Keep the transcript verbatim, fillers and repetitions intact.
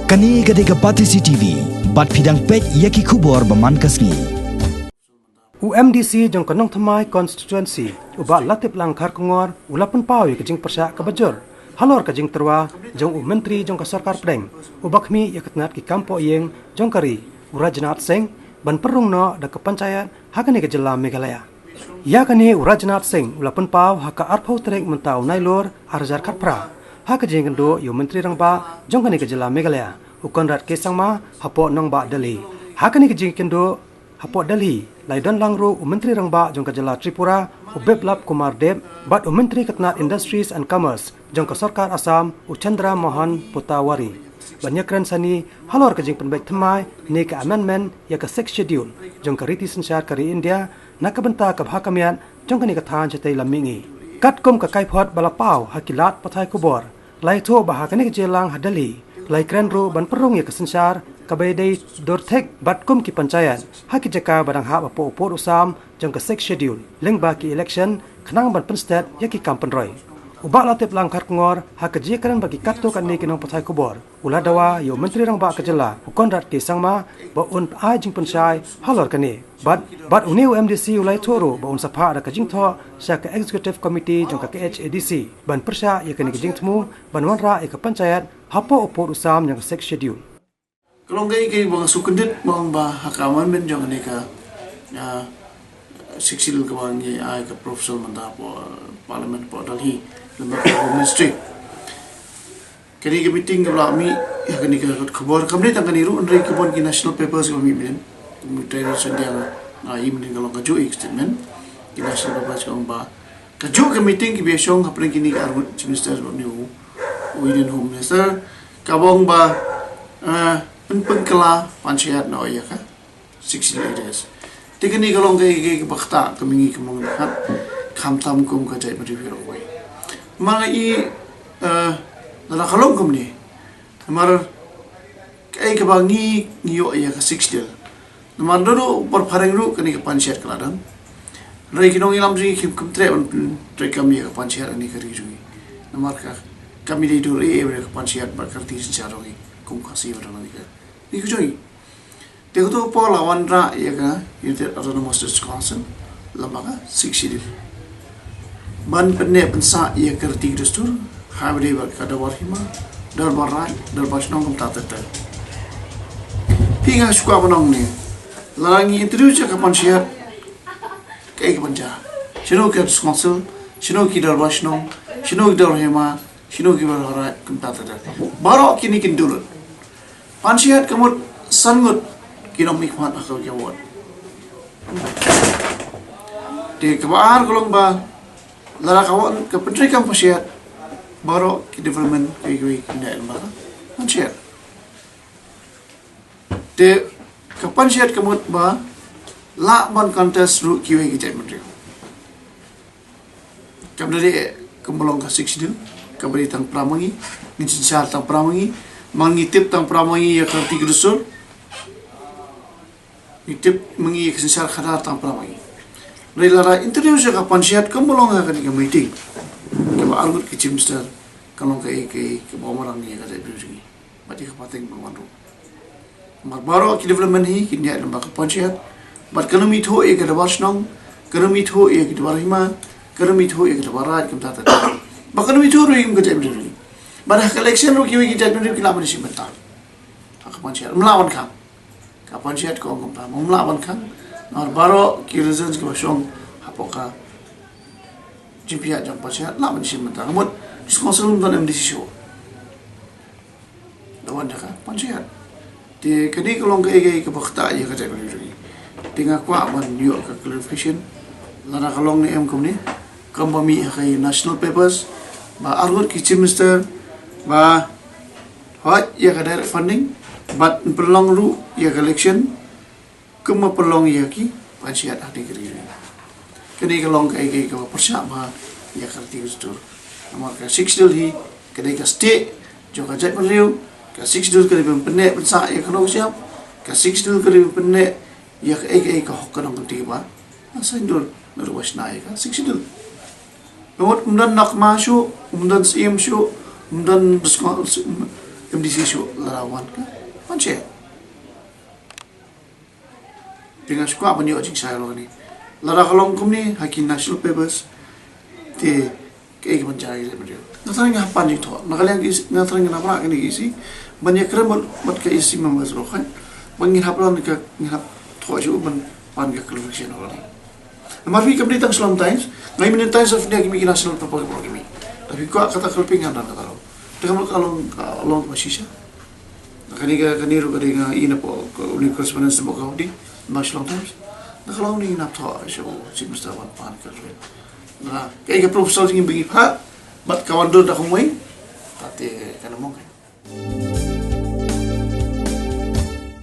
Kane ka dei ka Batesi T V, bad phi dang peit ïa ki khubor ba man ka sngi. U M D C jong ka Nongthymmai Constituency, u Bah Latiplang Kharkongor, u la pynpaw ïa ka jingpyrshah kaba jur halor ka jingtyrwa jong u Myntri jong ka Sorkar Pdeng uba khmih ïa ka tnat ki kam pohïing jong ka ri, u Rajnath Singh, ban pynrung noh da ka Panchayat ha kane ka jylla Meghalaya. Ïa kane u Rajnath Singh u la pynpaw ha ka arphew tarik mynta u Nailur arhajar khatphra, ha ka jingïakynduh ïa u Myntri Rangbah jong kane ka jylla Meghalaya, u Conrad K Sangma, hapoh nongbah Delhi. Ha kane ka jingïakynduh hapoh Delhi, la ïadon lang ruh u Myntri Rangbah jong ka jylla Tripura, u Biplab Kumar Deb, bad u Myntri ka tnat Industries and Commerce jong ka Sorkar Assam, u Chandra Mohan Patwari, ban ïakren sani halor ka jingpynbeit thymmai ne ka amendment ïa ka Sixth Schedule jong ka riti synshar ka ri India, na ka bynta ka bha ka miat jong kane ka thaiñ shatei lam mihngi. Katkum ka kaiphod ba la paw ha ki lad pathai khubor, la ïathuh ba ha kane ka jingïalang ha Delhi, la ïakren ruh ban pynrung ïa ka synshar kaba ïadei dur thik bad kum ki Panchayat ha ki jaka ba dang hap hapoh u pud u sam jong ka Sixth Schedule lyngba ki election, khnang ban pynstet ïa ki kam pynroi. U Bah Latiplang Kharkongor, ha ka jingïakren bad ki katto katne ki nongpathai khubor, u la dawa ïa u Myntri Rangbah ka jylla, u Conrad K Sangma, ba un ai jingpynshai halor kane. Bad, bad une u M D C u la ïathuh ruh ba un sa phah da ka jingthoh sha ka Executive Committee jong ka K H A D C ban pyrshah ïa kane ka jingthmu ban wanrah ïa ka Panchayat hapoh u pud u sam jong ka Sixth Schedule. Ka long kaei kaei ba nga sngewkhyndiat ba ong ba ha ka amendment jong kane ka, ah, Sixth Schedule kaba ngi ai ka proposal mynta hapoh Parliament hapoh Delhi, lem bad ka Home Ministry. Kane ka meeting kaba la mih, ïa kane ka kot khubor, kam dei tang kane ruh, hynrei ki bun ki national papers kiba mih mynnin. Kum u Trade Union India, ah, i mynnin ka long kajuh i statement. Ki national papers ka ong ba kajuh ka meeting kiba ïashong hapdeng kine ki arngut Chief Minister bad une u Union Home Minister, kaba ong ba, ah, pynpynkhlaiñ Panchayat noh ïa ka Sixth Schedule areas. Te kane ka long kaei kaei kaba ktah ka mihngi ka mong ka hat, khamtam kum ka jaitbynriew baroh kawei. Namar i, eh, lada ka long kumne, namar kaei kaba ngi, ngi ïoh ïa ka Sixth Schedule. Namar da ruh por phareng ruh kane ka Panchayat ka la don. Hynrei ki nongïalam jong ngi kim, kim treh ban pyntreikam ïa ka Panchayat ha kane ka ri jong ngi. Namar ka, kam dei dur ei ei ba ka Panchayat bad ka riti synshar jong ngi kum Khasi ba don ha kane ka ri ka jong ngi. Te kato ka por la wanrah ïa ka United Autonomous District Council lem bad ka Sixth Schedule ban pynneh pynsah ïa ka riti ka dustur, ha kaba ïadei bad ka dorbar hima, dorbar raid, dorbar shnong kumta ter ter. Phi, nga shu kwah ban ong ne, lada ngi introduce ïa ka Panchayat, kaei kaban jia? Shano ka District Council, shano ki dorbar shnong, shano ki dorbar hima, shano ki dorbar raid kumta ter ter? Baroh kine kin dulot. Panchayat ka mut san ngut ki nongmihkhmat ha ka ward. Te kaba ar ka long ba lada ka ward ka pyntreikam Panchayat, baroh ki development kiwei kiwei kin ïaid lem bad ka Panchayat. Te ka Panchayat ka mut ba lah ban contest ruh kiwei ki jaitbynriew. Kam dei kumba long ka Sixth Schedule, kaba dei tang para ma ngi, ngin synshar tang para ma ngi, ma ngi tip tang para ma ngi ïa ka riti ka dustur. Ngi tip ma ngi ïa ka synshar khadar tang para ma ngi. Hynrei lada introduce ïa ka Panchayat kumba long ha kane ka meeting, kaba ar ngut ki Chief Minister, ka long kaei kaei kaba marwei ïa ka jaitbynriew jong ngi bad ïa ka pateng ba ngi wan ruh. Namar baroh ki development hi kin ïaid lem bad ka Panchayat. Bad kan ym ithuh ïa ka dorbar shnong, kan ym ithuh ïa ka dorbar hima, kan ym ithuh ïa ka dorbar raid kumta ter ter. Bad kan ym ithuh ruh ïa ka jaitbynriew. Bad ha ka election ruh kiwei ki jaitbynriew ki lah ban ïashim bynta ha ka Panchayat. Ym lah ban khang. Ka Panchayat ka ong kumta, ym lah ban khang. Namar baroh ki residents kiba shong hapoh ka jingpynïaid jong ka Panchayat lah ban ïashim bynta. Ka mut District Council ym don M D C shuh. Da wan jaka Panchayat. Te kane ka long kaei kaei kaba ktah ïa ka jaitbynriew jong ngi. Te nga kwah ban ïoh ka clarification. Lada ka long ne em kumne, kumba mih ha ka national papers ba ar ngut ki Chief Minister ba hoi ïa ka direct funding bad pynlong ruh ïa ka election kumba pynlong ïa ki Panchayat ha kane ka ri. Kane ka long kaei kaei kaba pyrshah bha ïa ka riti ka dustur. Namar ka Sixth Schedule hi ka dei ka stieh jong ka jaitbynriew. Ka Sixth Schedule ka dei ban pynneh pynsah ïa ka nongshun. Ka Sixth Schedule ka dei ban pynneh ïa kaei kaei ka hok ka nongkyntiew ba la saiñdur naduh ba shna ïa ka Sixth Schedule. Namar ym don nokma shuh, ym don syiem shuh, ym don, M D C shuh lada wan ka, wan sha. Te nga sngewkwah ban ïoh jingshai ïa kane. Lada ka long kumne ha ki national papers, te kaei kaban jia ïa ki briew? Nga tharai nga hap pan jingthoh. Na ka liang ka E C, nga tharai ngan hap rah kane ka E C ban ïakren bad, bad ka E C members ruh, kan? Ba ngin hap rah ka, ngin hap thoh shuh ban pan ka clarification ïa kane. Namar phi, kam dei tang Shillong Times, nga i mynnin Times of India, ki mih ki national paper baroh ki mih. Lada phi kwah kata ka clipping, ngan don kata ruh. Te kam long, ka long, ka long kaba shisha. Kane ka, kane ruh ka dei, nga i na pdeng ka, une u correspondence ba ka dei na Shillong Times. Lada ka long, ngin hap thoh sha u Chief Minister ban pan ka clipping. Lada kaei ka proposal jong ngi ba ngi phah bad ka wan dur da kumwei, te kan ym ong kein.